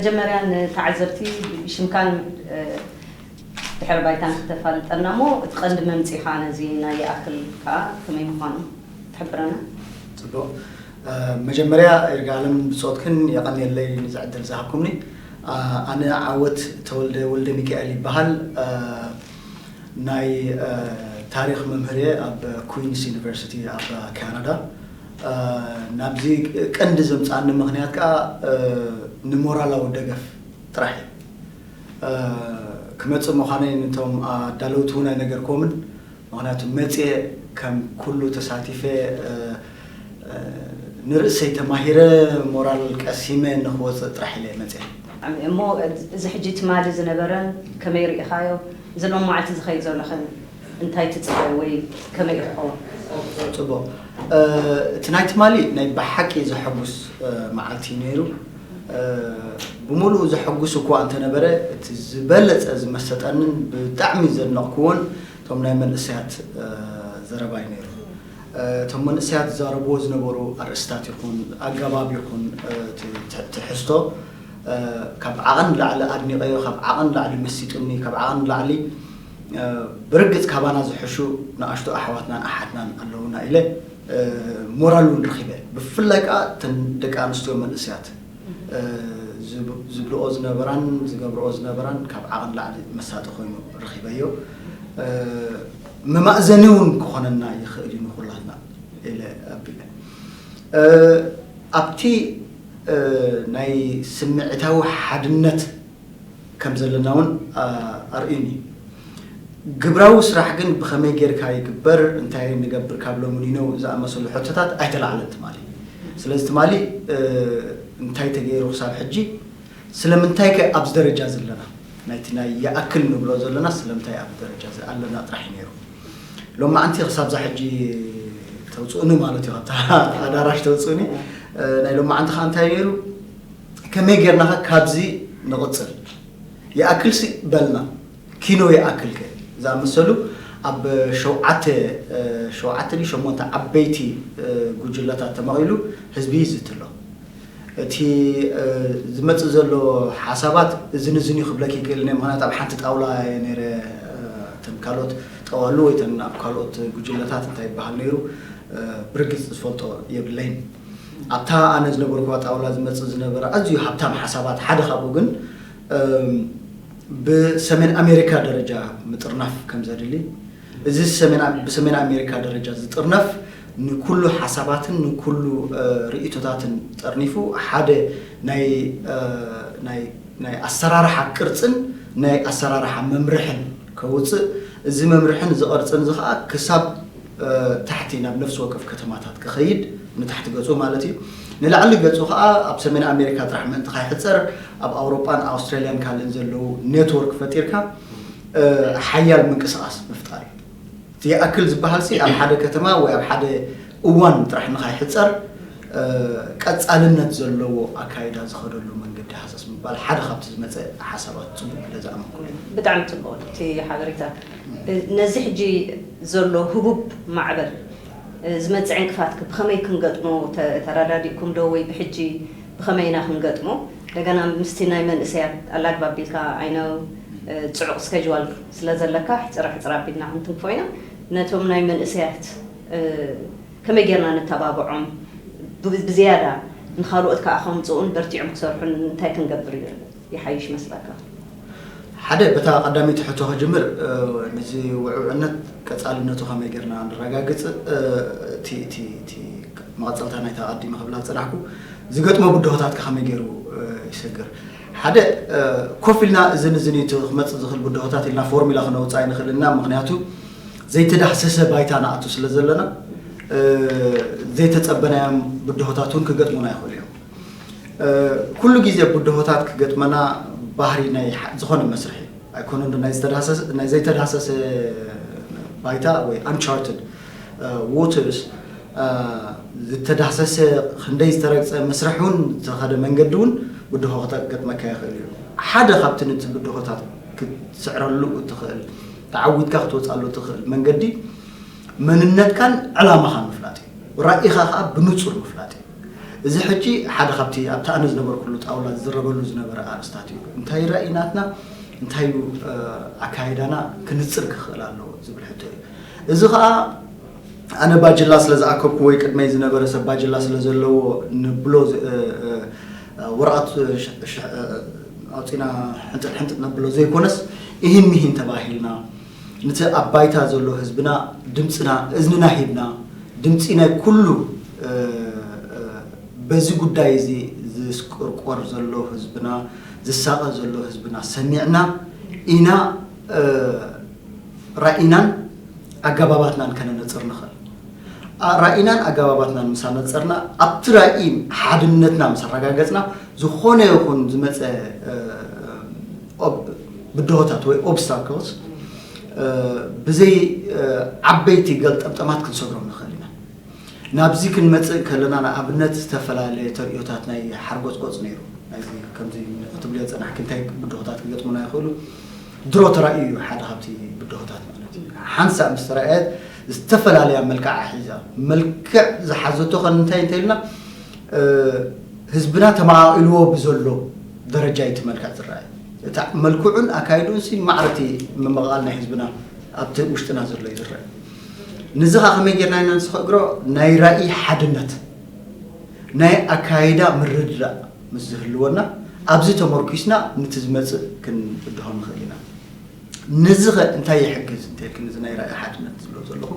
መጀመርያ ንተዓዘብቲ ሽምካን ድሕሪ ባይታን ክተፋልጠና እሞ እቲ ቀንዲ መምፂኻ ነዚ ናይ ይኣክል ከዓ ከመይ ምዃኑ ትሕብረና? ፅቡቅ። መጀመርያ ይርጋለም ብፆትክን የቐንየለይ ንዚ ዕድል ዝሃብኩምኒ። ኣነ ዓወት ተወልደ ወልደ ሚካኤል ይበሃል። ናይ ታሪክ መምህር እየ ኣብ ኩዊንስ ዩኒቨርሲቲ ኣብ ካናዳ። ናብዚ ቀንዲ ዘምፃኒ ምክንያት ከዓ ንሞራላዊ ደገፍ ጥራሕ እዩ። ክመፅእ ምዃነይ ነቶም ኣዳለውቲ እውን ኣይነገርክዎምን። ምክንያቱ መፅየ ከም ኩሉ ተሳቲፈ ንርእሰይ ተማሂረ ሞራል ቀሲመ ንክወፅእ ጥራሕ ኢለ መፅየ። እሞ እዚ ሕጂ ትማሊ ዝነበረን ከመይ ርኢኻዮ? እዚ ሎም መዓልቲ ዝኸይድ ዘሎ ከ እንታይ ትፅበ ወይ ከመይ ኢኹ? ፅቡቅ። እቲ ናይ ትማሊ ናይ ብሓቂ ዘሐጉስ መዓልቲ እዩ ነይሩ። ብምሉኡ ዘሐጉስ እኳ እንተነበረ እቲ ዝበለፀ ዝመሰጠንን ብጣዕሚ ዘድነቕክዎን እቶም ናይ መንእሰያት ዘረባ እዩ ነይሩ። እቶም መንእሰያት ዝዛረብዎ ዝነበሩ ኣርእስታት ይኹን ኣገባብ ይኹን ትሕዝቶ ካብ ዓቐን ላዕሊ ኣድኒቐዮ፣ ካብ ዓቐን ላዕሊ መሲጡኒ፣ ካብ ዓቐን ላዕሊ ብርግፅ ካባና ዝሕሹ ንኣሽቱ ኣሕዋትናን ኣሓትናን ኣለውና ኢለ ሞራል እውን ረኺበ። ብፍላይ ከዓ እተን ደቂ ኣንስትዮ መንእሰያት ዝብልኦ ዝነበራን ዝገብርኦ ዝነበራን ካብ ዓቐን ላዕሊ መሳጢ ኮይኑ ረኺበዮ። መማእዘኒ እውን ክኾነና ይኽእል እዩ ንኩላትና ኢለ ኣቢለ። ኣብቲ ናይ ስምዒታዊ ሓድነት ከም ዘለና እውን ኣርእዩኒ። ግብራዊ ስራሕ ግን ብኸመይ ጌርካ ይግበር፣ እንታይ ንገብር ካብ ሎሚ ንነው ዝኣመሰሉ ሕቶታት ኣይተላዕለን ትማሊ። ስለዚ ትማሊ እንታይ ተገይሩ ክሳብ ሕጂ፣ ስለምንታይ ከ ኣብዚ ደረጃ ዘለና፣ ናይቲ ናይ ይኣክል ንብሎ ዘለና ስለምንታይ ኣብዚ ደረጃ ኣለና ጥራሕ እዩ ነይሩ። ሎማዓንቲ ክሳብዛ ሕጂ ተውፅኡኒ ማለት እዩ፣ ካብታ ኣዳራሽ ተውፅኡኒ። ናይ ሎማዓንቲ ከዓ እንታይ ነይሩ፣ ከመይ ጌርናኸ ካብዚ ንቕፅል? ይኣክልሲ በልና፣ ኪኖ ይኣክልከ ዝኣመሰሉ ኣብ ሸውዓተ ሸውዓተ ድዩ ሸሞንተ ዓበይቲ ጉጅለታት ተመቒሉ ህዝቢ ይዝቲ ኣሎ። እቲ ዝመፅእ ዘሎ ሓሳባት እዝን እዝን እዩ ክብለክ ይክእል እየ። ምክንያቱ ኣብ ሓንቲ ጣውላ እየ ነይረ። እተን ካልኦት ጠዋሉ ወይ እተን ኣብ ካልኦት ጉጅለታት እንታይ ይበሃል ነይሩ ብርግፅ ዝፈልጦ የብለይን። ኣብታ ኣነ ዝነበርኩዋ ጣውላ ዝመፅእ ዝነበረ ኣዝዩ ሃብታም ሓሳባት ሓደ ካብኡ ግን ብሰሜን ኣሜሪካ ደረጃ ምጥርናፍ ከም ዘድሊ፣ እዚ ብሰሜን ኣሜሪካ ደረጃ ዝጥርነፍ ንኩሉ ሓሳባትን ንኩሉ ርእይቶታትን ጠርኒፉ ሓደ ናይ ኣሰራርሓ ቅርፅን ናይ ኣሰራርሓ መምርሕን ከውፅእ፣ እዚ መምርሕን እዚ ቅርፅን እዚ ከዓ ክሳብ ታሕቲ ናብ ነፍሲ ወከፍ ከተማታት ክኸይድ፣ ንታሕቲ ገፁ ማለት እዩ። ንላዕሊ ገፁ ከዓ ኣብ ሰሜን ኣሜሪካ ጥራሕ ምእንቲ ካይሕፀር ኣብ ኣውሮጳን ኣውስትራልያን ካልእን ዘለዉ ኔትወርክ ፈጢርካ ሓያል ምንቅስቃስ ምፍጣር እዩ። እቲ ይኣክል ዝበሃል ሲ ኣብ ሓደ ከተማ ወይ ኣብ ሓደ እዋን ጥራሕ ንካይሕፀር ቀፃልነት ዘለዎ ኣካይዳ ዝኸደሉ መንገዲ ሃሰስ ምባል ሓደ ካብቲ ዝመፀ ሓሳባት ፅቡቅ ኢለ ዝኣመንኩ። ብጣዕሚ ፅቡቅ እቲ ሓበሬታ። ነዚ ሕጂ ዘሎ ህቡብ ማዕበል ዝመፅእ ዕንቅፋት ብኸመይ ክንገጥሞ ተረዳዲእኩም ዶ ወይ ብሕጂ ብኸመይ ኢና ክንገጥሞ? እንደገና ምስቲ ናይ መንእሰያት ኣላግባብ ቢልካ ኣይነው ፅዑቕ ስኬጅዋል ስለ ዘለካ ሕፅር ሕፅር ኣቢልና ክንትንክፎ ኢና። ነቶም ናይ መንእሰያት ከመይ ጌርና ነተባብዖም ብዝያዳ ንኻልኦት ከዓ ከምፅኡን በርቲዖም ክሰርሑን እንታይ ክንገብር ይሓይሽ መስለካ? ሓደ በታ ቀዳመይቲ ሕቶ ክጅምር፣ ነዚ ውዕውዕነት ቀፃልነቱ ከመይ ጌርና ንረጋግፅ፣ እቲ መቐፀልታ ናይታ ቀዲመ ክብላ ዝፅናሕኩ ዝገጥሞ ብድሆታት ከመይ ገይሩ ይሰግር? ሓደ ኮፍ ኢልና እዝን እዝን እዩ ክመፅእ ዝኽእል ብድሆታት ኢልና ፎርሙላ ክነውፅእ ኣይንኽእልና። ምክንያቱ ዘይተዳህሰሰ ባይታ ንኣቱ ስለ ዘለና ዘይተፀበናዮም ብድሆታት እውን ክገጥሙና ይኽእሉ እዮም። ኩሉ ግዜ ብድሆታት ክገጥመና ባህሪ ናይ ዝኾነ መስርሕ እዩ። ኣይኮነን ዶ ናይ ዘይተዳህሰሰ ባይታ ወይ uncharted waters ዝተዳህሰሰ ክንደይ ዝተረግፀ መስርሕ እውን ዝተኸደ መንገዲ እውን ብድሆ ክገጥመካ ይኽእል እዩ። ሓደ ካብቲ ነቲ ብድሆታት ክትስዕረሉ እትኽእል ተዓዊትካ ክትወፅኣሉ እትኽእል መንገዲ መንነትካን ዕላማኻን ምፍላጥ እዩ። ራኢኻ ከዓ ብንፁር ምፍላጥ እዩ። እዚ ሕጂ ሓደ ካብቲ ኣብቲ ኣነ ዝነበርኩሉ ጣውላ ዝዝረበሉ ዝነበረ ኣርእስታት እዩ። እንታይ ራእይ ናትና፣ እንታይ እዩ ኣካይዳና ክንጽር ክኽእል ኣለዎ ዝብል ሕቶ እዩ። እዚ ኸኣ ኣነ ባጅላ ስለ ዝኣከብኩ ወይ ቅድመይ ዝነበረ ሰብ ባጅላ ስለ ዘለዎ ንብሎ ወረቐት ኣውፂና ሕንጥጥ ሕንጥጥ ነብሎ ዘይኮነስ፣ ይህን ምሂን ተባሂልና፣ ነቲ ኣብ ባይታ ዘሎ ህዝብና ድምፅና እዝንና ሂብና፣ ድምፂ ናይ ኩሉ በዚ ጉዳይ እዚ ዝስቆርቆር ዘሎ ህዝብና፣ ዝሳቐ ዘሎ ህዝብና ሰሚዕና ኢና ራኢናን ኣገባባትናን ከነነፅር ንኽእል። ራኢናን ኣገባባትናን ምስ ኣነፀርና፣ ኣብቲ ራኢ ሓድነትና ምስ ኣረጋገፅና፣ ዝኾነ ይኹን ዝመፀ ብድሆታት ወይ ኦብስታክልስ ብዘይ ዓበይቲ ገልጠምጠማት ክንሰግሮም ንኽእል ኢና። ናብዚ ክንመፅእ ከለና፣ ንኣብነት ዝተፈላለየ ተርእዮታት ናይ ሓርጎፅጎፅ ነይሩ። ናይዚ ከምዚ ክትብልዮ ዝፀናሕኪ እንታይ ብድሆታት ክገጥሙና ይኽእሉ? ድሮ ተራእዩ እዩ ሓደ ካብቲ ብድሆታት ማለት እዩ። ሓንሳእ ምስ ተራእየት ዝተፈላለያ መልክዓ ሒዛ። መልክዕ ዝሓዘቶ ከ እንታይ እንተኢልና፣ ህዝብና ተመቓቒልዎ ብዘሎ ደረጃ እዩ እቲ መልክዕ ዝረኣይ። እታ መልክዑን ኣካይድኡን ሲ ማዕረቲ ምምቕቓል ናይ ህዝብና ኣብቲ ውሽጥና ዘሎ እዩ ዝረኣይ። ንዚ ኸዓ ከመይ ጌርና ኢና ንስኸእግሮ ናይ ራእይ ሓድነት፣ ናይ ኣካይዳ ምርድዳእ ምስ ዝህልወና፣ ኣብዚ ተመርኪስና ንቲ ዝመፅእ ክንብድሆ ንኽእል ኢና። ንዚ ኸ እንታይ ይሕግዝ እንተልክን፣ እዚ ናይ ራእይ ሓድነት ዝብሎ ዘለኹ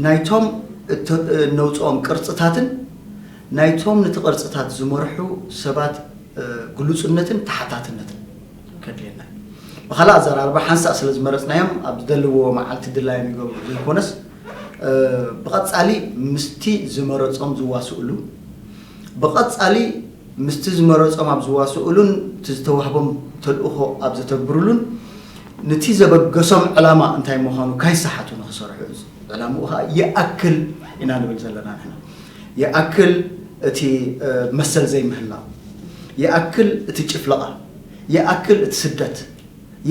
ናይቶም ነውፅኦም ቅርፅታትን ናይቶም ንቲ ቅርፅታት ዝመርሑ ሰባት ግሉፅነትን ተሓታትነትን ከድልየና እዩ። ብኻልእ ኣዘራርባ ሓንሳእ ስለ ዝመረፅናዮም ኣብ ዝደልዎ መዓልቲ ድላዮም ይገብሩ ዘይኮነስ፣ ብቐፃሊ ምስቲ ዝመረፆም ዝዋስእሉ፣ ብቐፃሊ ምስቲ ዝመረፆም ኣብ ዝዋስእሉን እቲ ዝተዋህቦም ተልእኾ ኣብ ዘተግብርሉን፣ ንቲ ዘበገሶም ዕላማ እንታይ ምዃኑ ካይሰሓቱ ንኽሰርሑ፣ ዕላምኡ ኸዓ ይኣክል ኢና ንብል ዘለና ንሕና። ይኣክል እቲ መሰል ዘይምህላው፣ ይኣክል እቲ ጭፍለቓ፣ ይኣክል እቲ ስደት፣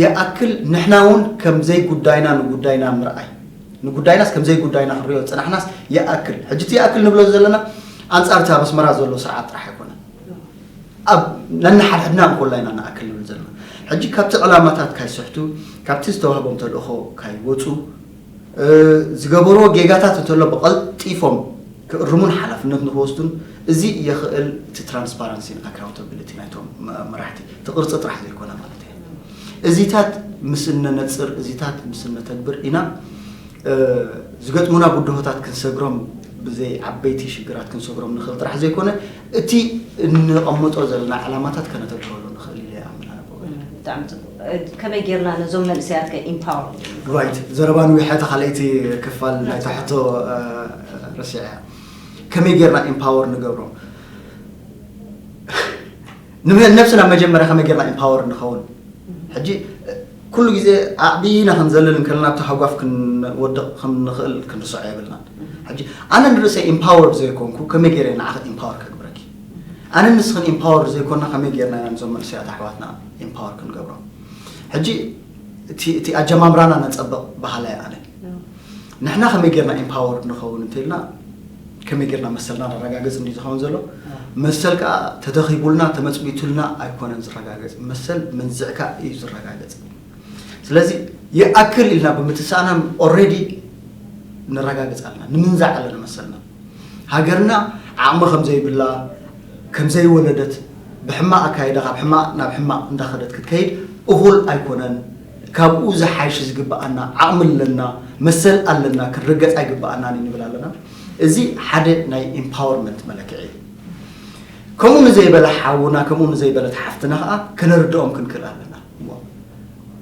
ይኣክል ንሕና እውን ከም ዘይጉዳይና ንጉዳይና ምርኣይ፣ ንጉዳይናስ ከም ዘይጉዳይና ክንሪኦ ዝፀናሕናስ ይኣክል። ሕጂ እቲ ይኣክል ንብሎ ዘለና ኣንፃር እቲ ኣብ ኣስመራ ዘሎ ስርዓት ጥራሕ ኣይኮነን። ኣብ ነንሓድሕድና እንኮላ ኢና ንኣክል ንብል ዘለና። ሕጂ ካብቲ ዕላማታት ካይስሕቱ፣ ካብቲ ዝተዋህቦም ተልእኾ ካይወፁ፣ ዝገበርዎ ጌጋታት እንተሎ ብቐልጢፎም ክእርሙን ሓላፍነት ንክወስዱን፣ እዚ የኽእል እቲ ትራንስፓረንሲን ኣካውንታብሊቲ ናይቶም መራሕቲ። እቲ ቅርፂ ጥራሕ ዘይኮነ ማለት እዩ። እዚታት ምስ እነነፅር፣ እዚታት ምስ እነተግብር ኢና ዝገጥሙና ብድሆታት ክንሰግሮም፣ ብዘይ ዓበይቲ ሽግራት ክንሰግሮም ንኽእል ጥራሕ ዘይኮነ፣ እቲ እንቐምጦ ዘለና ዕላማታት ከነተግብረሉ ንኽእል ኢለ ይኣምን ኣነ ብወገነይ። ብጣዕሚ ጽቡቅ። ከመይ ጌርና ነዞም መንእሰያት ከ ኢምፓወር? ራይት፣ ዘረባ ንዊሐ፣ እታ ካልኣይቲ ክፋል ናይታ ሕቶ ረሲዐያ። ከመይ ጌርና ኢምፓወር ንገብሮም? ንነብስና መጀመርያ ከመይ ጌርና ኢምፓወር ንኸውን? ሕጂ ኩሉ ግዜ ኣዕቢና ክንዘልል እንከለና ኣብቲ ሃጓፍ ክንወድቕ ከም ንኽእል ክንርስዖ የብልናን። ሕጂ ኣነ ንርእሰይ ኢምፓወርድ ዘይኮንኩ ከመይ ገይረ ንዓኺ ኢምፓወር ከግብረኪ? ኣነ ንስኽን ኢምፓወርድ ዘይኮንና ከመይ ጌርና ኢና ነዞም መንእሰያት ኣሕዋትና ኢምፓወር ክንገብሮም? ሕጂ እቲ እቲ ኣጀማምራና ነጸብቕ በሃላይ ኣነ። ንሕና ከመይ ጌርና ኢምፓወርድ ንኸውን እንተኢልና ከመይ ጌርና መሰልና ነረጋግጽ እንዲ ዝኸውን ዘሎ። መሰል ከኣ ተደኺቡልና ተመጽቢቱልና ኣይኮነን ዝረጋገጽ። መሰል መንዝዕካ እዩ ዝረጋገጽ። ስለዚ ይኣክል ኢልና ብምትሳእና ኦረዲ ንረጋግጽ ኣለና፣ ንምንዛዕ ኣለና መሰልና። ሃገርና ዓቕሚ ከም ዘይብላ፣ ከም ዘይወለደት፣ ብሕማቕ ኣካይዳ ካብ ሕማቕ ናብ ሕማቕ እንዳኸደት ክትከይድ እኹል ኣይኮነን። ካብኡ ዝሓይሽ ዝግብኣና ዓቕሚ ኣለና፣ መሰል ኣለና፣ ክንርገጽ ኣይግብኣናን እዩ ንብል ኣለና። እዚ ሓደ ናይ ኢምፓወርመንት መለክዒ እዩ። ከምኡ ንዘይበለ ሓውና፣ ከምኡ ንዘይበለት ሓፍትና ኸዓ ከነርድኦም ክንክእል ኣለና። እሞ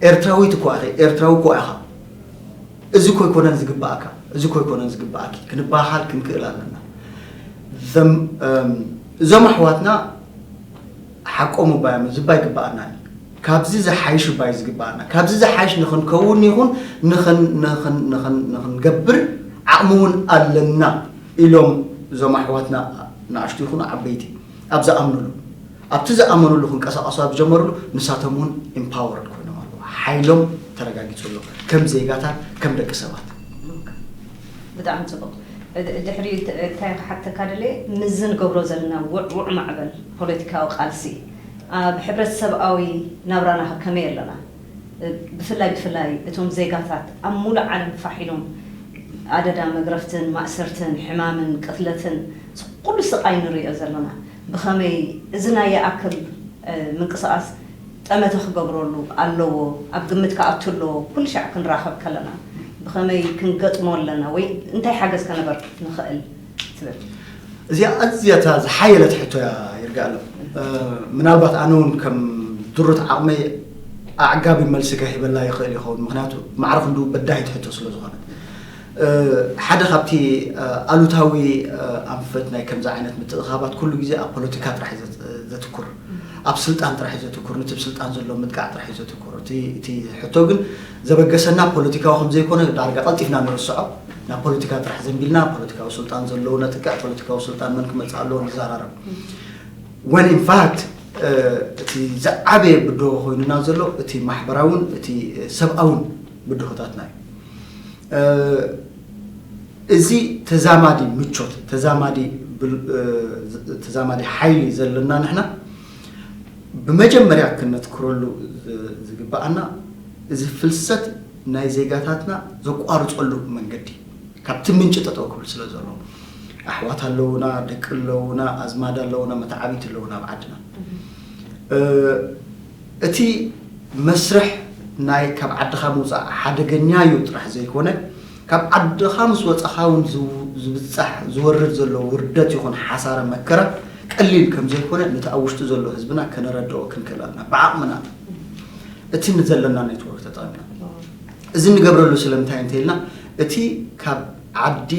ኤርትራዊት እኮ ኢኺ፣ ኤርትራዊ እኮ ኢኻ። እዚ እኮ ኣይኮነን ዝግብኣካ፣ እዚ እኮ ኣይኮነን ዝግብኣኪ ክንበሃሃል ክንክእል ኣለና። ዘም- እም፣ እዞም ኣሕዋትና ሓቆም እባ እዮም፣ እዚ እባ ይግብኣና እዩ። ካብዚ ዝሓይሽ እባ እዩ ዝግብኣና። ካብዚ ዝሓይሽ ንኽንከውን ይኹን ንኽን- ንኽን- ንኽን- ንኽንገብር ዓቕሚ እውን ኣለና ኢሎም እዞም ኣሕዋትና ንኣሽቱ ይኹኑ ዓበይቲ ኣብ ዝኣምኑሉ ኣብቲ ዝኣመኑሉ ክንቀሳቐሱ ኣብ ዝጀመሩሉ ንሳቶም እውን ኢምፓወርድ ኮይኖም ኣለዉ። ሓይሎም ተረጋጊጹ ኣሎ ከም ዜጋታት ከም ደቂ ሰባት። ብጣዕሚ ጽቡቕ። ድሕሪ እንታይ ክሓተካ ደለ፣ ምዝ ንገብሮ ዘለና ውዕውዕ ማዕበል ፖለቲካዊ ቃልሲ ኣብ ሕብረተሰብኣዊ ናብራና ከመይ ኣለና? ብፍላይ ብፍላይ እቶም ዜጋታት ኣብ ሙሉእ ዓለም ፋሕ ኢሎም ኣደዳ መግረፍትን ማእሰርትን ሕማምን ቅትለትን ኩሉ ስቓይ ንሪኦ ዘለና፣ ብኸመይ እዚ ናይ ይኣክል ምንቅስቓስ ጠመተ ክገብረሉ ኣለዎ፣ ኣብ ግምት ክኣቱ ኣለዎ። ኩሉ ሻዕ ክንራኸብ ከለና ብኸመይ ክንገጥሞ ኣለና ወይ እንታይ ሓገዝ ከነበር ንኽእል ትብል? እዚኣ ኣዝያታ ዝሓየለት ሕቶ እያ ይርጋኣሎም። ምናልባት ኣነ እውን ከም ድሩት ዓቕመይ ኣዕጋቢ መልሲ ከሂበላ ይኽእል ይኸውን፣ ምክንያቱ ማዕረ ክንዱ በዳሂት ሕቶ ስለ ዝኾነት። ሓደ ካብቲ ኣሉታዊ ኣንፈት ናይ ከምዚ ዓይነት ምትእኻባት ኩሉ ግዜ ኣብ ፖለቲካ ጥራሕ ዘትኩር፣ ኣብ ስልጣን ጥራሕ ዘትኩር፣ ነቲ ስልጣን ዘሎ ምጥቃዕ ጥራሕ ዘትኩር። እቲ ሕቶ ግን ዘበገሰና ፖለቲካዊ ከምዘይኮነ ዳርጋ ቀልጢፍና ንርስዖ። ናብ ፖለቲካ ጥራሕ ዘንቢልና ፖለቲካዊ ስልጣን ዘለዉ ነጥቅዕ፣ ፖለቲካዊ ስልጣን መን ክመፅእ ኣለዎ ንዘራረብ። When in fact እቲ ዝዓበየ ብድሆ ኮይኑና ዘሎ እቲ ማሕበራውን እቲ ሰብኣውን ብድሆታትና እዩ። እዚ ተዛማዲ ምቾት፣ ተዛማዲ ሓይሊ ዘለና ንሕና ብመጀመርያ ክነትክረሉ ዝግበኣና እዚ ፍልሰት ናይ ዜጋታትና ዘቋርፀሉ መንገዲ፣ ካብቲ ምንጪ ጠጠው ክብል ስለ ዘለዎ። ኣሕዋት ኣለውና፣ ደቂ ኣለውና፣ ኣዝማድ ኣለውና፣ መተዓቢት ኣለውና ኣብ ዓድና። እቲ መስርሕ ናይ ካብ ዓድኻ ምውፃእ ሓደገኛ እዩ ጥራሕ ዘይኮነ፣ ካብ ዓድኻ ምስ ወፃኻ እውን ዝብፃሕ ዝወርድ ዘሎ ውርደት ይኹን ሓሳረ መከራ ቀሊል ከም ዘይኮነ ነቲ ኣብ ውሽጢ ዘሎ ህዝብና ከነረድኦ ክንክእል ኣለና ብዓቕምና። እቲ ንዘለና ኔትወርክ ተጠቒምና እዚ እንገብረሉ ስለምንታይ እንተኢልና፣ እቲ ካብ ዓዲ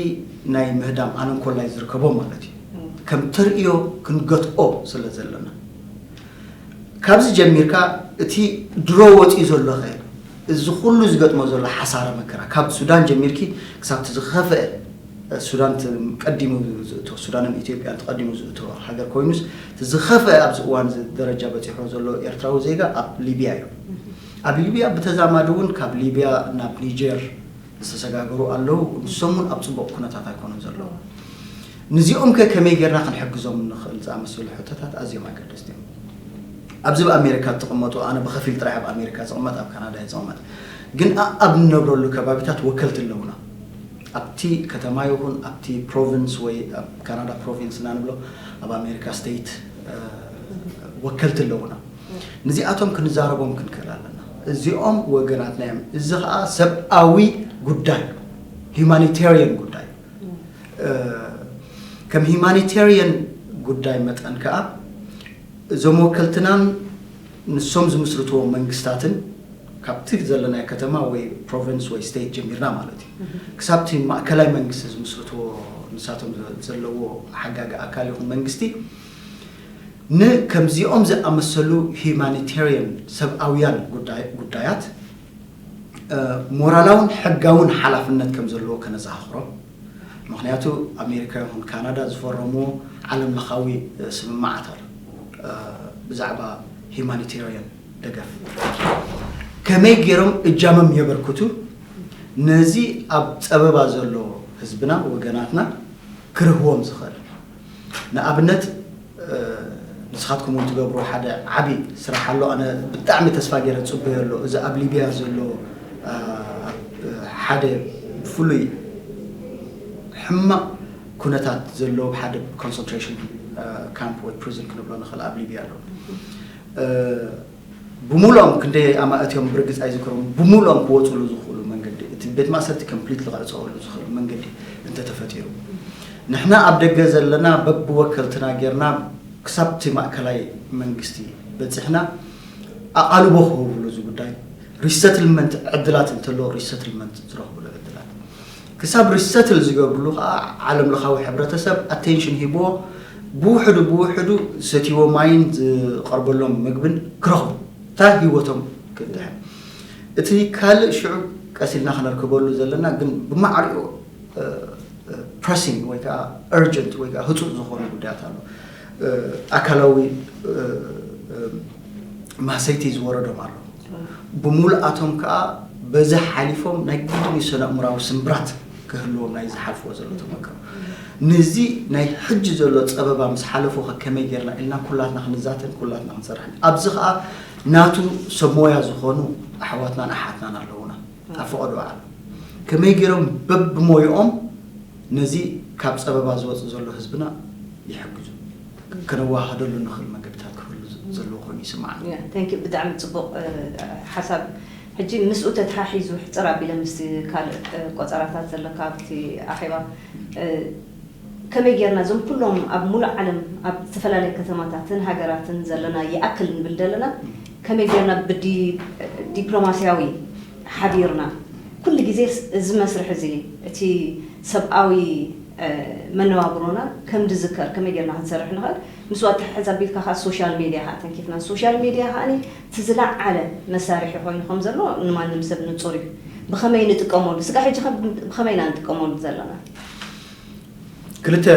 ናይ ምህዳም ኣነንኮላይ ዝርከቦ ማለት እዩ። ከም ተርእዮ ክንገትኦ ስለ ዘለና፣ ካብዚ ጀሚርካ እቲ ድሮ ወፂኡ ዘሎ ኸ እዚ ኩሉ ዝገጥሞ ዘሎ ሓሳረ መከራ ካብ ሱዳን ጀሚርኪ ክሳብ እቲ ዝኸፍአ ሱዳን ቀዲሙ ዝእቶ ሱዳንን ኢትዮጵያን ተቐዲሙ ዝእቶ ሃገር ኮይኑስ እቲ ዝኸፍአ ኣብዚ እዋን እዚ ደረጃ በፂሖ ዘሎ ኤርትራዊ ዜጋ ኣብ ሊብያ እዩ። ኣብ ሊብያ ብተዛማዲ እውን ካብ ሊብያ ናብ ኒጀር ዝተሰጋገሩ ኣለዉ። ንሶም እውን ኣብ ፅቡቕ ኩነታት ኣይኮኑን ዘለዉ። ንዚኦም ከ ከመይ ጌርና ክንሕግዞም ንኽእል ዝኣመሰሉ ሕቶታት ኣዝዮም ኣገደስቲ እዮም። ኣብዚ ኣብ ኣሜሪካ ትቕመጡ፣ ኣነ ብኸፊል ጥራይ ኣብ ኣሜሪካ ዝቕመጥ፣ ኣብ ካናዳ እየ ዝቕመጥ፣ ግን ኣብ ንነብረሉ ከባቢታት ወከልቲ ኣለዉና። ኣብቲ ከተማ ይኹን ኣብቲ ፕሮቪንስ ወይ ኣብ ካናዳ ፕሮቪንስ እና ንብሎ ኣብ ኣሜሪካ ስቴት ወከልቲ ኣለዉና። ንዚኣቶም ክንዛረቦም ክንክእል ኣለና። እዚኦም ወገናትና እዮም። እዚ ከዓ ሰብኣዊ ጉዳይ እዩ፣ ሂማኒቴሪያን ጉዳይ እዩ። ከም ሂማኒቴሪያን ጉዳይ መጠን ከዓ እዞም ወከልትናን ንሶም ዝምስርትዎ መንግስታትን ካብቲ ዘለናዮ ከተማ ወይ ፕሮቪንስ ወይ ስቴት ጀሚርና ማለት እዩ ክሳብቲ ማእከላይ መንግስቲ ዝምስርትዎ ንሳቶም ዘለዎ ሓጋጊ ኣካል ይኹን መንግስቲ ንከምዚኦም ዝኣመሰሉ ሂማኒቴሪያን ሰብኣውያን ጉዳያት ሞራላውን ሕጋውን ሓላፍነት ከም ዘለዎ ከነዘኻኽሮም። ምክንያቱ ኣሜሪካ ይኹን ካናዳ ዝፈረምዎ ዓለም ለኻዊ ስምምዓት ኣሎ ብዛዕባ ሂማኒቴሪያን ደገፍ ከመይ ገይሮም እጃሞም የበርክቱ ነዚ ኣብ ፀበባ ዘሎ ህዝብና ወገናትና ክርህዎም ዝኽእል። ንኣብነት ንስኻትኩም እውን ትገብርዎ ሓደ ዓብዪ ስራሕ ኣሎ። ኣነ ብጣዕሚ ተስፋ ገይረ ዝፅበዮ ኣሎ። እዚ ኣብ ሊብያ ዘሎ ሓደ ብፍሉይ ሕማቕ ኩነታት ዘለዎ ሓደ ኮንሰንትሬሽን ካምፕ ወይ ፕሪዝን ክንብሎ ንኽእል ኣብ ሊብያ ኣሎ። ብሙሉኦም ክንደይ ኣማእት እዮም ብርግፅ ኣይዝክሮም ብሙሉኦም ክወፅሉ ዝኽእሉ መንገዲ እቲ ቤት ማእሰርቲ ኮምፕሊት ክዕፀወሉ ዝኽእል መንገዲ እንተተፈጢሩ ንሕና ኣብ ደገ ዘለና በብወከልትና ጌርና ክሳብ እቲ ማእከላይ መንግስቲ በፂሕና ኣቓልቦ ክህብሉ እዚ ጉዳይ ሪሰትልመንት ዕድላት እንተሎ ሪሰትልመንት ዝረኽብሉ ዕድላት ክሳብ ሪሰትል ዝገብርሉ ከዓ ዓለም ለኻዊ ሕብረተሰብ ኣቴንሽን ሂብዎ ብውሕዱ ብውሕዱ ዝሰትይዎ ማይን ዝቐርበሎም ምግብን ክረኽቡ እታ ህይወቶም ክድሕን እቲ ካልእ ሽዑ ቀሲልና ክነርክበሉ ዘለና ግን ብማዕሪኡ ፕረሲንግ ወይ ከዓ እርጀንት ወይ ከዓ ህፁፅ ዝኾኑ ጉዳያት ኣሎ ኣካላዊ ማህሰይቲ ዝወረዶም ኣሎ ብሙሉኣቶም ከዓ በዚ ሓሊፎም ናይ ግድን ሰነ እምራዊ ስምብራት ክህልዎም ናይ ዝሓልፍዎ ዘሎ ተመክሮ። ነዚ ናይ ሕጂ ዘሎ ጸበባ ምስ ሓለፉ ከ ከመይ ጌርና ኢልና ኩላትና ክንዛተን ኩላትና ክንሰርሕን። ኣብዚ ኸኣ ናቱ ሰብ ሞያ ዝኾኑ ኣሕዋትናን ኣሓትናን ኣለዉና ኣብ ፈቐዶ ዓለም። ከመይ ገይሮም በብሞይኦም ነዚ ካብ ጸበባ ዝወጽእ ዘሎ ህዝብና ይሕግዙ፣ ከነወሃህደሉ ንኽእል መንገድታት ክህሉ ዘለዎ ኮይኑ ይስምዓኒ። Yeah, thank you። ብጣዕሚ ጽቡቕ ሓሳብ። ሕጂ ምስኡ ተተሓሒዙ ሕጽር ኣቢለ ምስቲ ካልእ ቆጸራታት ዘለካ ኣብቲ ኣኼባ ከመይ ጌርና እዞም ኩሎም ኣብ ሙሉእ ዓለም ኣብ ዝተፈላለየ ከተማታትን ሃገራትን ዘለና ይኣክል ንብል ዘለና ከመይ ጌርና ብዲፕሎማስያዊ ሓቢርና ኩሉ ግዜ እዚ መስርሕ እዚ እቲ ሰብኣዊ መነባብሮና ከም ዝዝከር ከመይ ጌርና ክንሰርሕ ንኽእል ምስኡ ኣተሓሕዝ ኣቢልካ ከዓ ሶሻል ሜድያ ከዓ ተንኪፍና ሶሻል ሜድያ ከዓ እቲ ዝለዓለ መሳርሒ ኮይኑ ከም ዘሎ ንማንም ሰብ ንፁር እዩ። ብኸመይ ንጥቀመሉ ስጋ ሕጂ ብኸመይ ኢና ንጥቀመሉ ዘለና? ክልተ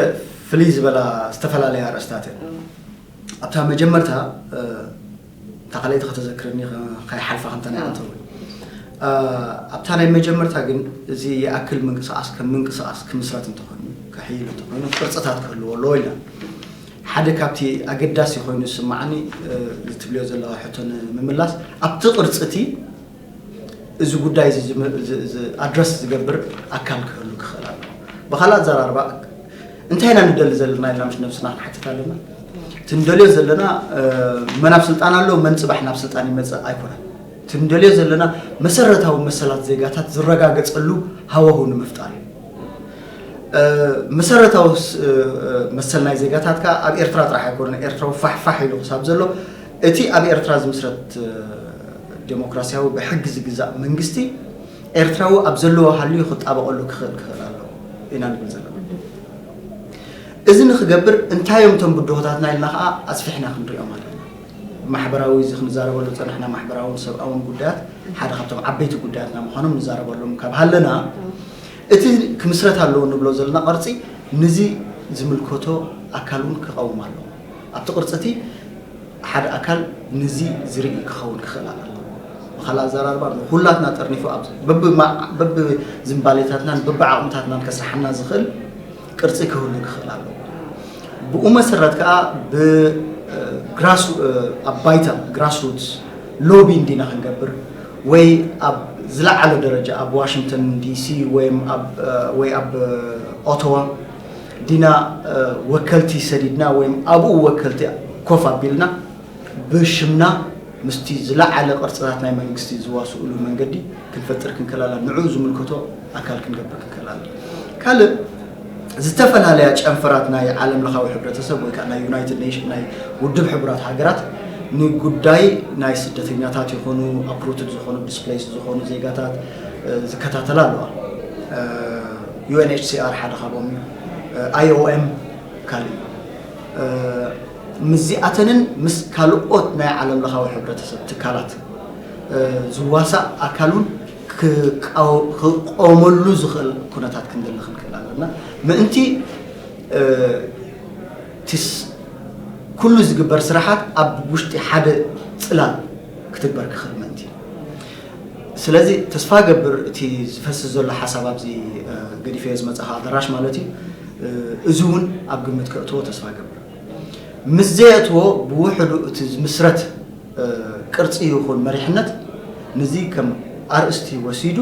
ፍልይ ዝበላ ዝተፈላለያ ኣርእስታት እየን። ኣብታ መጀመርታ እታ ካልኣይቲ ከተዘክርኒ ከይሓልፋ ከምታ ናይ ኣንተ እውን ኣብታ ናይ መጀመርታ ግን እዚ ይኣክል ምንቅስቃስ ከም ምንቅስቃስ ክምስረት እንተኾይኑ ክሕይል እንተኾይኑ ቅርፅታት ክህልዎ ኣለዎ ኢልና ሓደ ካብቲ ኣገዳሲ ኮይኑ ዝስማዓኒ ዝትብልዮ ዘለዋ ሕቶ ንምምላስ ኣብቲ ቅርፂ እቲ እዚ ጉዳይ እዚ ኣድረስ ዝገብር ኣካል ክህሉ ክኽእል ኣሎ። ብኻልእ ኣዘራርባ እንታይ ኢና ንደሊ ዘለና ኢልና ምስ ነብስና ክንሓትት ኣለና። እቲ ንደልዮ ዘለና መን ኣብ ስልጣን ኣሎ መን ፅባሕ ናብ ስልጣን ይመፅእ ኣይኮነን። እቲ ንደልዮ ዘለና መሰረታዊ መሰላት ዜጋታት ዝረጋገፀሉ ሃዋሁ ንምፍጣር እዩ። መሰረታዊ መሰል ናይ ዜጋታት ከዓ ኣብ ኤርትራ ጥራሕ ኣይኮነን። ኤርትራዊ ፋሕፋሕ ኢሉ ክሳብ ዘሎ እቲ ኣብ ኤርትራ ዝምስረት ዴሞክራሲያዊ ብሕጊ ዝግዛእ መንግስቲ ኤርትራዊ ኣብ ዘለዎ ሃልዩ ክጣበቐሉ ክኽእል ክኽእል ኣለዎ ኢና ንብል ዘለና። እዚ ንክገብር እንታይ እዮም እቶም ብድሆታትና ኢልና ከዓ ኣስፊሕና ክንሪኦም ኣለና። ማሕበራዊ እዚ ክንዛረበሉ ዝፀናሕና ማሕበራውን ሰብኣውን ጉዳያት ሓደ ካብቶም ዓበይቲ ጉዳያትና ምዃኖም ንዛረበሎም ካብ ሃለና እቲ ክምስረት ኣለዎ ንብሎ ዘለና ቅርፂ ንዚ ዝምልከቶ ኣካል እውን ክቐውም ኣለዎ። ኣብቲ ቅርፂ እቲ ሓደ ኣካል ንዚ ዝርኢ ክኸውን ክኽእል ኣለዎ። ብኻልእ ኣዘራርባ ንኹላትና ጠርኒፉ በብዝምባሌታትናን በብዓቕምታትናን ከስርሓና ዝኽእል ቅርፂ ክህሉ ክኽእል ኣለዎ። ብኡ መሰረት ከዓ ብግራስ ኣብ ባይታ ግራስሩትስ ሎቢ እንዲና ክንገብር ወይ ኣብ ዝለዓለ ደረጃ ኣብ ዋሽንግተን ዲሲ ወይ ኣብ ኦቶዋ ዲና ወከልቲ ሰዲድና ወይ ኣብኡ ወከልቲ ኮፍ ኣቢልና ብሽምና ምስቲ ዝለዓለ ቅርፅታት ናይ መንግስቲ ዝዋስኡሉ መንገዲ ክንፈጥር ክንከላላ ንዕኡ ዝምልከቶ ኣካል ክንገብር ክንከላላ ካልእ ዝተፈላለያ ጨንፈራት ናይ ዓለም ለኻዊ ሕብረተሰብ ወይ ከዓ ናይ ዩናይትድ ኔሽን ናይ ውድብ ሕቡራት ሃገራት ንጉዳይ ናይ ስደተኛታት ይኾኑ ኣፕሩትድ ዝኾኑ ዲስፕሌይስ ዝኾኑ ዜጋታት ዝከታተላ ኣለዋ። ዩኤንኤችሲኣር ሓደ ካብኦም እዩ። ኣይኦኤም ካልእ እዩ። ምስዚኣተንን ምስ ካልኦት ናይ ዓለም ለኻዊ ሕብረተሰብ ትካላት ዝዋሳእ ኣካል እውን ክቃወመሉ ዝኽእል ኩነታት ክንደሊ ክንክእል ኣለና። ምእንቲ ቲስ ኩሉ ዝግበር ስራሓት ኣብ ውሽጢ ሓደ ፅላል ክትግበር ክኽእል ምእንቲ። ስለዚ ተስፋ ገብር እቲ ዝፈስስ ዘሎ ሓሳብ ኣብዚ ገዲፈዮ ዝመፅኻ ኣደራሽ ማለት እዩ። እዚ እውን ኣብ ግምት ከእትዎ ተስፋ ገብር። ምስ ዘየእትዎ ብውሕዱ እቲ ዝምስረት ቅርፂ ይኹን መሪሕነት ንዚ ከም ኣርእስቲ ወሲዱ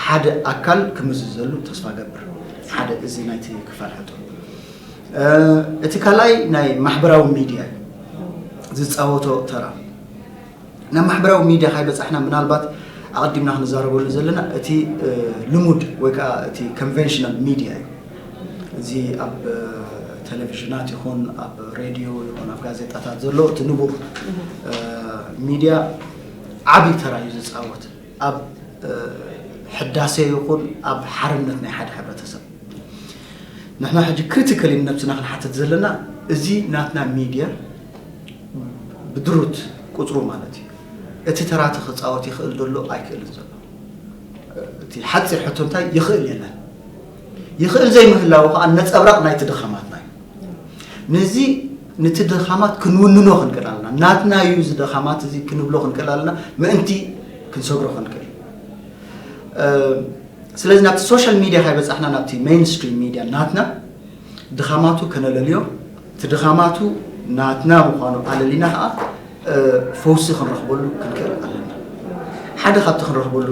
ሓደ ኣካል ክምዝዘሉ ተስፋ ገብር። ሓደ እዚ ናይቲ ክፋል ሕቶ። እቲ ካልኣይ ናይ ማሕበራዊ ሚድያ ዝፃወቶ ተራ ናብ ማሕበራዊ ሚድያ ካይበፃሕና ምናልባት ኣቐዲምና ክንዛረበሉ ዘለና እቲ ልሙድ ወይ ከዓ እቲ ኮንቨንሽናል ሚድያ እዩ። እዚ ኣብ ቴሌቪዥናት ይኹን ኣብ ሬድዮ ይኹን ኣብ ጋዜጣታት ዘሎ እቲ ንቡር ሚድያ ዓብዪ ተራ እዩ ዝፃወት ኣብ ሕዳሴ ይኹን ኣብ ሓርነት ናይ ሓደ ሕብረተሰብ። ንሕና ሕጂ ክሪቲካሊ ንነብስና ክንሓትት ዘለና እዚ ናትና ሚድያ ብድሩት ቁፅሩ ማለት እዩ እቲ ተራቲ ክፃወት ይኽእል ደሎ ኣይክእልን ዘሎ። እቲ ሓፂር ሕቶ እንታይ ይኽእል የለን። ይኽእል ዘይምህላው ከዓ ነፀብራቕ ናይቲ ድኻማትና እዩ። ነዚ ነቲ ድኻማት ክንውንኖ ክንክእል ኣለና። ናትና እዩ እዚ ድኻማት እዚ ክንብሎ ክንክእል ኣለና። ምእንቲ ክንሰግሮ ክንክእል ስለዚ ናብቲ ሶሻል ሚድያ ካይበጻሕና ናብቲ ሜይንስትሪም ሚድያ ናትና ድኻማቱ ከነለልዮ፣ እቲ ድኻማቱ ናትና ምዃኑ ኣለሊና ከዓ ፈውሲ ክንረኽበሉ ክንክእል ኣለና። ሓደ ካብቲ ክንረኽበሉ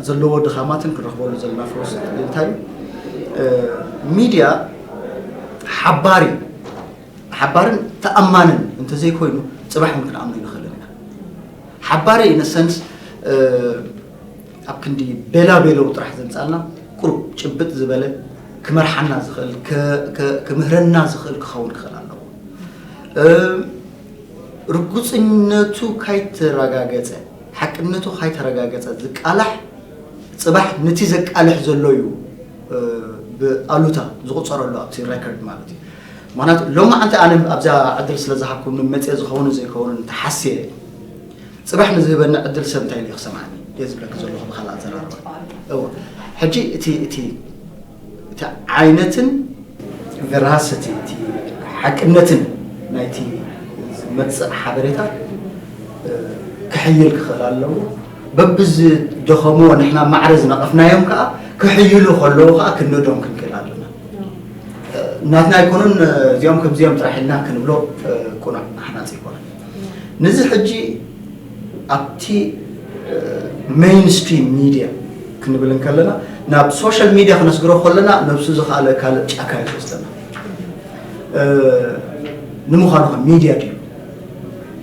ዘለዎ ድኻማትን ክንረኽበሉ ዘለና ፈውሲ እንታይ እዩ? ሚድያ ሓባሪ ሓባርን ተኣማንን እንተዘይኮይኑ ጽባሕ እውን ክንኣምኖ ይንኽእልን ኢና። ሓባሪ ኢነሰንስ ኣብ ክንዲ ቤላ ቤለው ጥራሕ ዘምጻልና ቁሩብ ጭብጥ ዝበለ ክመርሓና ዝኽእል ክምህረና ዝኽእል ክኸውን ክኽእል ኣለዎ። ርጉጽነቱ ካይተረጋገጸ ሓቅነቱ ካይተረጋገጸ ዝቃላሕ ጽባሕ ነቲ ዘቃልሕ ዘሎ እዩ ብኣሉታ ዝቑጸረሉ ኣብቲ ሬከርድ ማለት እዩ። ምክንያቱ ሎማዓንቲ ኣነ ኣብዛ ዕድል ስለ ዝሃብኩምኒ መፅየ ዝኸውን ዘይከውን ተሓስየ ጽባሕ ንዝህበኒ ዕድል ሰብ እንታይ ኢሉ ክሰምዓኒ እየ ዝብለክ ዘለኹ ብካልእ ኣዘራርባ። እወ ሕጂ እቲ እቲ እቲ ዓይነትን ቨራሲቲ እቲ ሓቅነትን ናይቲ ዝመፅእ ሓበሬታ ክሕይል ክኽእል ኣለዎ። በብዝደኸምዎ ንሕና ማዕረ ዝነቐፍናዮም ከዓ ክሕይሉ ከለዉ ከዓ ክንእዶም ክንክእል ኣለና። ናትና ኣይኮኑን እዚኦም ከምዚኦም ጥራሕ ኢልና ክንብሎ ቁኑዕ ሃናፂ ኣይኮነን። ነዚ ሕጂ ኣብቲ ሜይንስትሪም ሚድያ ክንብል እንከለና ናብ ሶሻል ሚድያ ክነስግሮ ከለና ነብሱ ዝኸኣለ ካልእ ጫካ እዩ ዝወስደና። ንምዃኑ ከ ሚድያ ድዩ?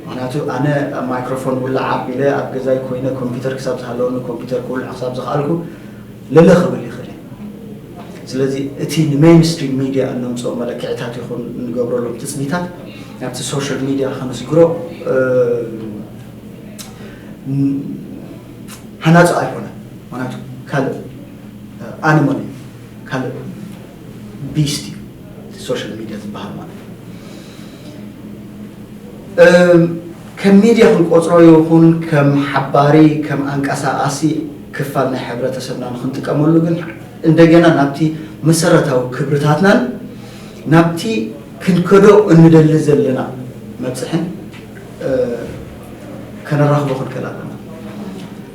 ምክንያቱ ኣነ ኣብ ማይክሮፎን ውላዕ ኣቢለ ኣብ ገዛይ ኮይነ ኮምፒውተር ክሳብ ዝሃለወኒ ኮምፒውተር ክውልዕ ክሳብ ዝኸኣልኩ ለለ ክብል ይኽእል እዩ። ስለዚ እቲ ንሜይንስትሪም ሚድያ እነምፅኦ መለክዕታት ይኹን እንገብረሎም ትፅቢታት ናብቲ ሶሻል ሚድያ ከነስግሮ ሃናፂ ኣይኮነን። ምክንያቱ ካልእ ኣኒማል እዩ፣ ካልእ ቢስት እዩ እቲ ሶሻል ሚድያ ዝበሃል ማለት እዩ። ከም ሚድያ ክንቆፅሮ ይኹን ከም ሓባሪ ከም ኣንቀሳቓሲ ክፋል ናይ ሕብረተሰብና ንክንጥቀመሉ ግን እንደገና ናብቲ መሰረታዊ ክብርታትናን ናብቲ ክንከዶ እንደሊ ዘለና መብፅሕን ከነራኽቦ ክንክእል ኣለና።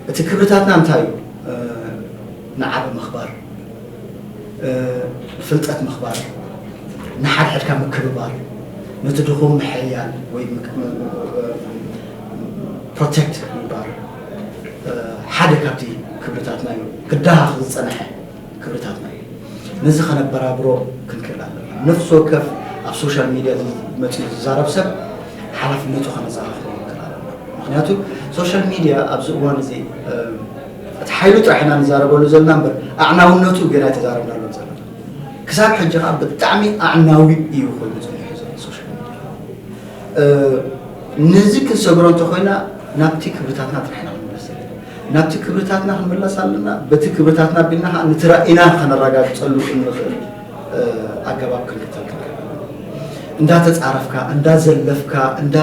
እቲ ክብርታትና እንታይ እዩ? ንዓቢ ምኽባር፣ ፍልጠት ምኽባር፣ ንሓድሕድካ ምክብባር፣ ነቲ ድኹም ምሕያል ወይ ፕሮቴክት ምግባር ሓደ ካብቲ ክብርታትና እዩ። ክደሃኽ ዝጸንሐ ክብርታትና እዩ። ነዚ ከነበራብሮ ክንክእል ኣለና። ነፍሲ ወከፍ ኣብ ሶሻል ሚድያ መፂኡ ዝዛረብ ሰብ ሓላፍነቱ ከነዘኻኽሮ ክንክእል ኣለና። ምክንያቱ ሶሻል ሚድያ ኣብዚ እዋን እዚ እቲ ሓይሉ ጥራሕ ኢና ንዛረበሉ ዘለና እምበር ኣዕናውነቱ ገና ኣይተዛረብናሉን ዘለና። ክሳብ ሕጂ ከዓ ብጣዕሚ ኣዕናዊ እዩ ኮይኑ ፀኒሑ ዘሎ ሶሻል ሚድያ። ነዚ ክንሰግሮ እንተኮይና ናብቲ ክብርታትና ጥራሕ ኢና ክንምለስ ዘለና። ናብቲ ክብርታትና ክንምለስ ኣለና። በቲ ክብርታትና ኣቢልና ከዓ ነቲ ራእይና ከነረጋግፀሉ እንኽእል ኣገባብ ክንክተል ክንክእል ኣለና። እንዳተፃረፍካ እንዳዘለፍካ እንዳ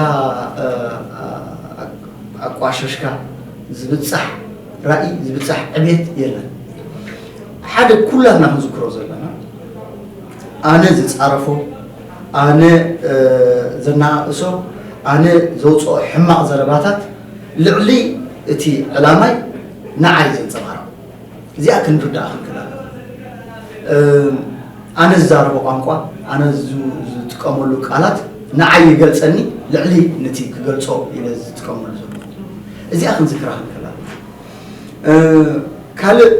ኣቋሸሽካ ዝብፃሕ ራእይ ዝብፃሕ ዕቤት የለን። ሓደ ኩላትና ክንዝክሮ ዘለና ኣነ ዝፃረፎ ኣነ ዘናእሶ ኣነ ዘውፅኦ ሕማቕ ዘረባታት ልዕሊ እቲ ዕላማይ ንዓይ ዘንፀባርቕ እዚኣ ክንርዳእ ክንክእል ኣለና። ኣነ ዝዛረቦ ቋንቋ ኣነ ዝጥቀመሉ ቃላት ንዓይ ይገልፀኒ ልዕሊ ነቲ ክገልፆ ኢለ ዝጥቀመሉ ዘሎ እዚኣ ክንዝክራ ክንክእል ኣለና። ካልእ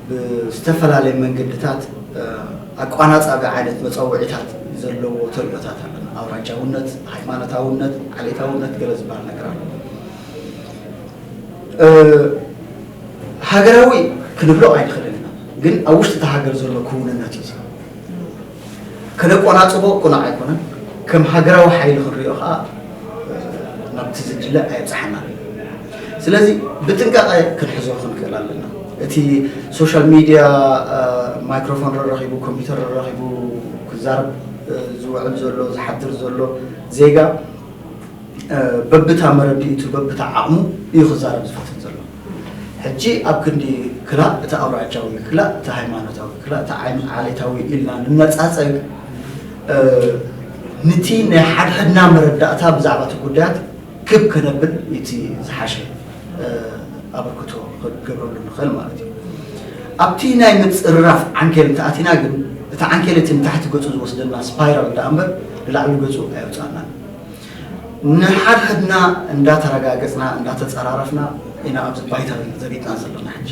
ብዝተፈላለየ መንገድታት ኣቋናፃቢ ዓይነት መፀውዒታት ዘለዎ ተሪኦታት ኣለና። ኣውራጃውነት፣ ሃይማኖታውነት፣ ዓሌታውነት ገለ ዝበሃል ነገር ኣሎ። ሃገራዊ ክንብሎ ኣይንኽእልን ኢና፣ ግን ኣብ ውሽጢ እታ ሃገር ዘሎ ክውንነት እዩ። ከነቆናፅቦ ቁኑዕ ኣይኮነን። ከም ሃገራዊ ሓይሊ ክንሪኦ ከዓ ናብቲ ዝድለ ኣየብፅሓናን። ስለዚ ብጥንቃቐ ክንሕዞ ክንክእል ኣለና። እቲ ሶሻል ሚድያ ማይክሮፎን ረረኺቡ ኮምፒውተር ረረኺቡ ክዛረብ ዝውዕል ዘሎ ዝሓድር ዘሎ ዜጋ በብታ መረዲእቱ በብታ ዓቕሙ እዩ ክዛረብ ዝፈትን ዘሎ። ሕጂ ኣብ ክንዲ ክላእ እቲ ኣውራጃዊ ክላእ እቲ ሃይማኖታዊ ክላእ እቲ ዓሌታዊ ኢልና ንነፃፀግ ንቲ ናይ ሓድሕድና መረዳእታ ብዛዕባ እቲ ጉዳያት ክብ ከነብል እቲ ዝሓሸ ኣበርክቶ ክገብረሉ ንኽእል ማለት እዩ። ኣብቲ ናይ ምጽርራፍ ዓንኬል እንተኣቲና ግን፣ እቲ ዓንኬል እቲ ንታሕቲ ገጹ ዝወስደና ስፓይራል ደኣ እምበር ንላዕሊ ገጹ ኣየውጽኣናን። ንሓድሕድና እንዳተረጋገጽና፣ እንዳተጸራረፍና ኢና ኣብዚ ባይታ ዘቢጥና ዘለና። ሕጂ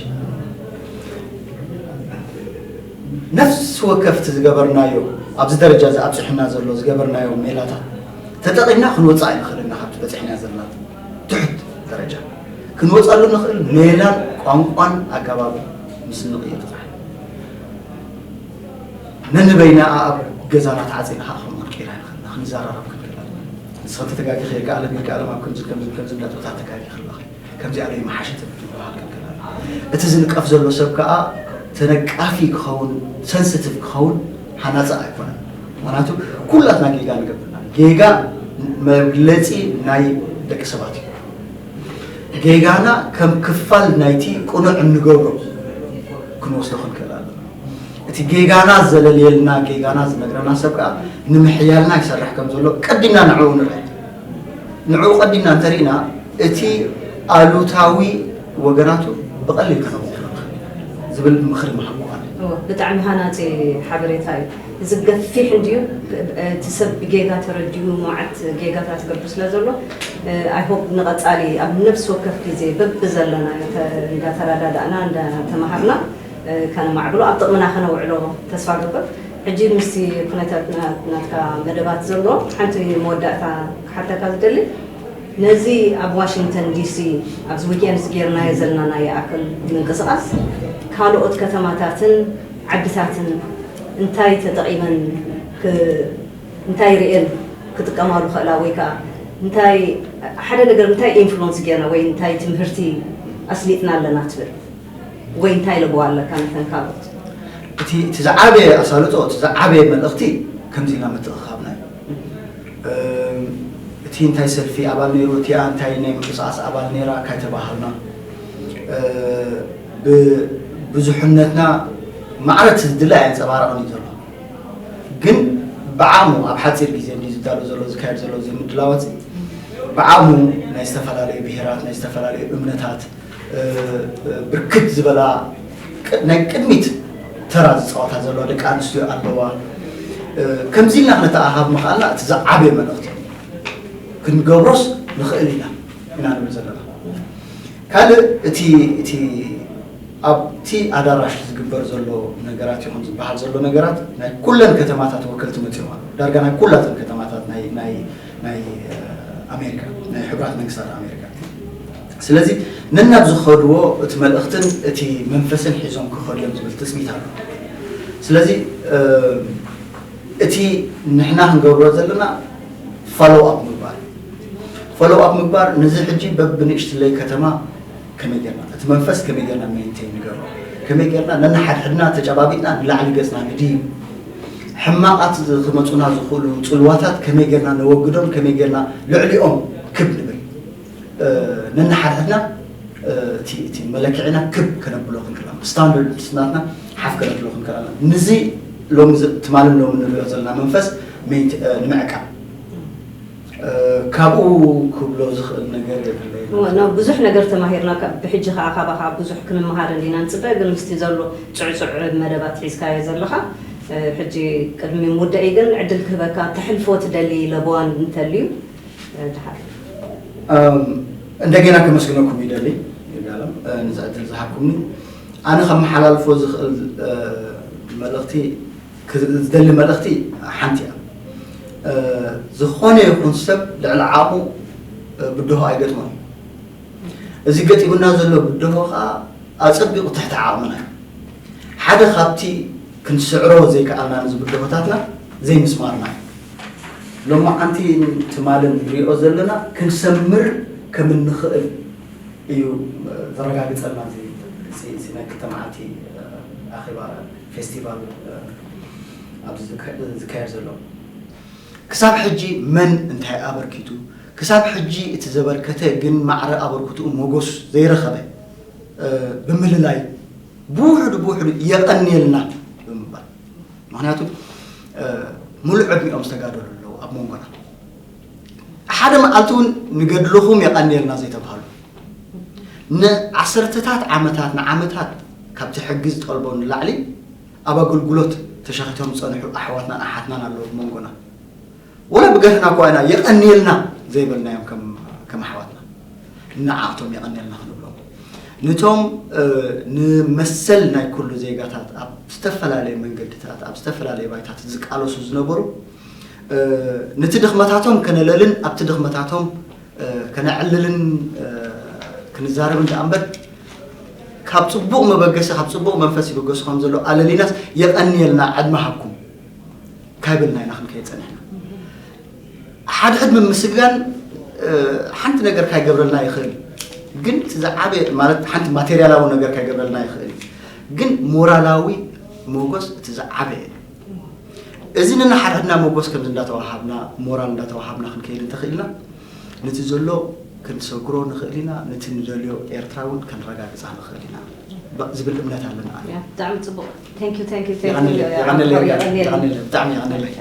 ነፍሲ ወከፍቲ ዝገበርናዮ፣ ኣብዚ ደረጃ እዚ ኣብጽሑና ዘሎ ዝገበርናዮ ሜላታት ተጠቒምና ክንወጽእ ኣይንኽእልን ኢና። ካብቲ በጺሕና ዘለና ትሑት ደረጃ ክንወጸሉ ንኽእል ሜላን ቋንቋን ኣገባብ ምስ ንቕይር ጥራሕ። ነንበይና ኣብ ገዛና ተዓጺና ከዓ ከምኡ ክንቅይር ኣይንኽእልን ኢና። ክንዘራረብ ክንክእል ኣለና። ንስኻ ተተጋጊኺ ኢልካ፣ ኣለም ኢልካ፣ ኣለም ኣብ ከምዚ ከምዚ ከምዚ ነጥብታት ተጋጊኺ ኣለኺ። ከምዚኣ ዶ ይመሓሸት ትበሃል ክንክእል ኣለና። እቲ ዝንቀፍ ዘሎ ሰብ ከዓ ተነቃፊ ክኸውን፣ ሰንስቲቭ ክኸውን ሃናፂ ኣይኮነን። ምኽንያቱ ኩላትና ጌጋ ንገብር ኢና። ጌጋ መግለፂ ናይ ደቂ ሰባት እዩ። ጌጋና ከም ክፋል ናይቲ ቅኑዕ እንገብሮ ክንወስዶ ክንክእል ኣለና። እቲ ጌጋና ዘለልየልና፣ ጌጋና ዝነግረና ሰብ ከዓ ንምሕያልና ይሰርሕ ከም ዘሎ ቀዲምና ንዕኡ ንርኢ። ንዕኡ ቀዲምና እንተርኢና፣ እቲ ኣሉታዊ ወገናቱ ብቐሊል ከነወግዶ ንኽእል ዝብል ምኽሪ ምሃብኩ ኣነ። እወ፣ ብጣዕሚ ሃናጺ ሓበሬታ እዩ። እዚ ገፊሕ እንድዩ፣ እቲ ሰብ ብጌጋ ተረዲኡ መዓት ጌጋታት ክገብር ስለ ዘሎ፣ ኣይ ሆፕ ንቐጻሊ ኣብ ነፍሲ ወከፍ ግዜ በብዘለናዮ ተ-፣ እንዳተረዳዳእና እንዳተማሃርና፣ እ፣ ከነማዕብሎ ኣብ ጥቕምና ከነውዕሎ ተስፋ ገብር። ሕጂ ምስቲ ኩነታት ና-፣ ናትካ መደባት ዘሎ ሓንቲ መወዳእታ ክሓተካ ዝደሊ፣ ነዚ ኣብ ዋሽንግተን ዲሲ ኣብዚ ዊኬንድ ጌርናዮ ዘለና ናይ ኣክል ምንቅስቓስ ካልኦት ከተማታትን ዓድታትን እንታይ ተጠቒመን ክ-፣ እንታይ ርእየን ክጥቀማሉ ክእላ ወይ ከዓ እንታይ ሓደ ነገር እንታይ ኢንፍሉወንስ ጌርና ወይ እንታይ ትምህርቲ ኣስሊጥና ኣለና ትብል ወይ እንታይ ለበዋ ኣለካ ነተን ካልኦት? እቲ፣ እቲ ዝዓበየ ኣሳልጦ፣ እቲ ዝዓበየ መልእኽቲ ከምዚ ኢልና ምትእኽኻብና እዩ። እም፣ እቲ እንታይ ሰልፊ ኣባል ነይሩ፣ እቲኣ እንታይ ናይ ምንቅስቓስ ኣባል ነይራ ካይተባሃልና፣ እ፣ ብብዙሕነትና ማዕረ እቲ ዝድለ ኣየንጸባረቐን እዩ ዘሎ። ግን ብዓቕሙ ኣብ ሓጺር ግዜ እንዲ ዝዳሎ ዘሎ፣ ዝካየድ ዘሎ እዚ ምድላዋት እዚ ብዓቕሙ ናይ ዝተፈላለዩ ብሄራት፣ ናይ ዝተፈላለዩ እምነታት፣ እ፣ እ፣ ብርክት ዝበላ ቅ-፣ ናይ ቅድሚት ተራ ዝጻወታ ዘለዋ ደቂ ኣንስትዮ ኣለዋ። እ፣ ከምዚ ኢልና ክነተኣኻብ ምኽኣልና እቲ ዝዓበየ መልእኽቲ እዩ። ክንገብሮስ ንኽእል ኢና ኢና ንብል ዘለና። ካልእ እቲ፣ እቲ ኣብቲ ኣዳራሽ ዝግበር ዘሎ ነገራት ይኹን ዝበሃል ዘሎ ነገራት ናይ ኩለን ከተማታት ወከልቲ መጺኦም ኣለዉ። ዳርጋ ናይ ኩላተን ከተማታት ናይ፣ ናይ፣ ናይ፣ እ፣ ኣሜሪካ፣ ናይ ሕቡራት መንግስታት ኣሜሪካ። ስለዚ ነናብ ዝኸድዎ እቲ መልእኽትን እቲ መንፈስን ሒዞም ክኸዱ እዮም ዝብል ትጽቢት ኣሎ። ስለዚ፣ እ፣ እቲ ንሕና ክንገብሮ ዘለና ፎሎው ኣፕ ምግባር። ፎሎው ኣፕ ምግባር፣ ነዚ ሕጂ በብንእሽትለይ ከተማ ከመይ ጌርና፣ እቲ መንፈስ ከመይ ጌርና ሜንቴን ንገብሮ፣ ከመይ ጌርና ነንሓድሕድና ተጨባቢጥና ንላዕሊ ገጽና ንድይብ፣ ሕማቓት ክመጹና ዝኽእሉ ጽልዋታት ከመይ ጌርና ነወግዶም፣ ከመይ ጌርና ልዕሊኦም ክብ ንብል፣ እ፣ ነንሓድሕድና፣ እ፣ እቲ፣ እቲ መለክዒና ክብ ከነብሎ ክንክእል ኣለና። ስታንዳርድ ናትና ሓፍ ከነብሎ ክንክእል ኣለና። ንዚ ሎሚ ዝ-፣ ትማልን ሎሚ ንሪኦ ዘለና መንፈስ ሜንት-፣ እ፣ ንምዕቃብ፣ እ፣ ካብኡ ክብሎ ዝኽእል ነገር የብለይን። እወ፣ ናብ ብዙሕ ነገር ተማሂርና፣ ካብ ብሕጂ ከኣ ካባኻ ብዙሕ ክንመሃር እንዲና ንጽበ፣ ግን ምስቲ ዘሎ ጽዕጹዕ መደባት ሒዝካዮ ዘለኻ፣ እ፣ ሕጂ ቅድሚ ምውዳእይ ግን ዕድል ክህበካ፣ ተሕልፎ ትደሊ ለበዋን እንተልዩ፣ እ፣ ድሓር። እም፣ እንደገና ከመስግነኩም ይደሊ፣ ይርጋለም፣ እ፣ ነዚ ዕድል ዝሃብኩምኒ። ኣነ ከመሓላልፎ ዝኽእል፣ እ፣ መልእኽቲ፣ ክ-፣ ዝደሊ መልእኽቲ ሓንቲ እያ። እ፣ ዝኾነ ይኹን ሰብ ልዕሊ ዓቕሙ፣ እ፣ ብድሆ ኣይገጥሞን እዩ። እዚ ገጢሙና ዘሎ ብድሆ ኸኣ ኣጸቢቑ ትሕቲ ዓቕምና እዩ። ሓደ ካብቲ ክንስዕሮ ዘይከኣልና ነዚ ብድሆታትና ዘይምስማርና እዩ። ሎማዓንቲ ትማልን ንሪኦ ዘለና ክንሰምር ከም እንኽእል እዩ ዘረጋግጸልና እዚ፣ እዚ፣ እዚ ናይ ክልተ መዓልቲ፣ እ፣ ኣኼባ ፌስቲቫል፣ እ፣ ኣብዚ ዝካ-፣ ዝካየድ ዘሎ። ክሳብ ሕጂ መን እንታይ ኣበርኪቱ፣ ክሳብ ሕጂ እቲ ዘበርከተ ግን ማዕረ ኣበርክትኡ ሞጎስ ዘይረኸበ፣ እ፣ ብምልላይ ብውሕዱ ብውሕዱ የቐንየልና ብምባል። ምኽንያቱ፣ እ፣ ሙሉእ ዕድሚኦም ዝተጋደሉ ኣለዉ ኣብ መንጎና። ሓደ መዓልቲ እውን ንገድልኹም የቐንየልና ዘይተባህሉ። ንዓሰርተታት ዓመታት ንዓመታት ካብቲ ሕጊ ዝጠልቦ ንላዕሊ ኣብ ኣገልግሎት ተሸኺቶም ዝጸንሑ ኣሕዋትናን ኣሓትናን ኣለዉ መንጎና። ወላ ብገርህና እኳ ኢና የቐንየልና ዘይበልናዮም ከም ኣሕዋትና ንዓኣቶም የቐንየልና ክንብሎም፣ ንቶም ንመሰል ናይ ኩሉ ዜጋታት ኣብ ዝተፈላለየ መንገድታት ኣብ ዝተፈላለየ ባይታት ዝቃለሱ ዝነበሩ፣ ንቲ ድኽመታቶም ከነለልን ኣብቲ ድኽመታቶም ከነዕልልን ክንዛረብ እንዳ እምበር፣ ካብ ጽቡቕ መበገሲ ካብ ጽቡቕ መንፈስ ይበገሱ ከም ዘሎ ኣለሊናስ የቐንየልና ዕድመ ሃብኩም ካይብልና ኢና ክንከይድ ጸኒሕና። ሓድሕድ ምምስጋን ሓንቲ ነገር ካይገብረልና ይኽእል፣ ግን እቲ ዝዓበየ ማለት ሓንቲ ማቴሪያላዊ ነገር ካይገብረልና ይኽእል እዩ፣ ግን ሞራላዊ ሞጎስ እቲ ዝዓበየ እዩ። እዚ ንናሓድሕድና ሞጎስ ከምዚ እንዳተዋሃብና ሞራል እንዳተዋሃብና ክንከይድ እንተኽኢልና፣ ነቲ ዘሎ ክንሰግሮ ንኽእል ኢና፣ ነቲ ንደልዮ ኤርትራ እውን ከነረጋግጻ ንኽእል ኢና ዝብል እምነት ኣለና። ብጣዕሚ ጽቡቕ። ብጣዕሚ የቐነለይ።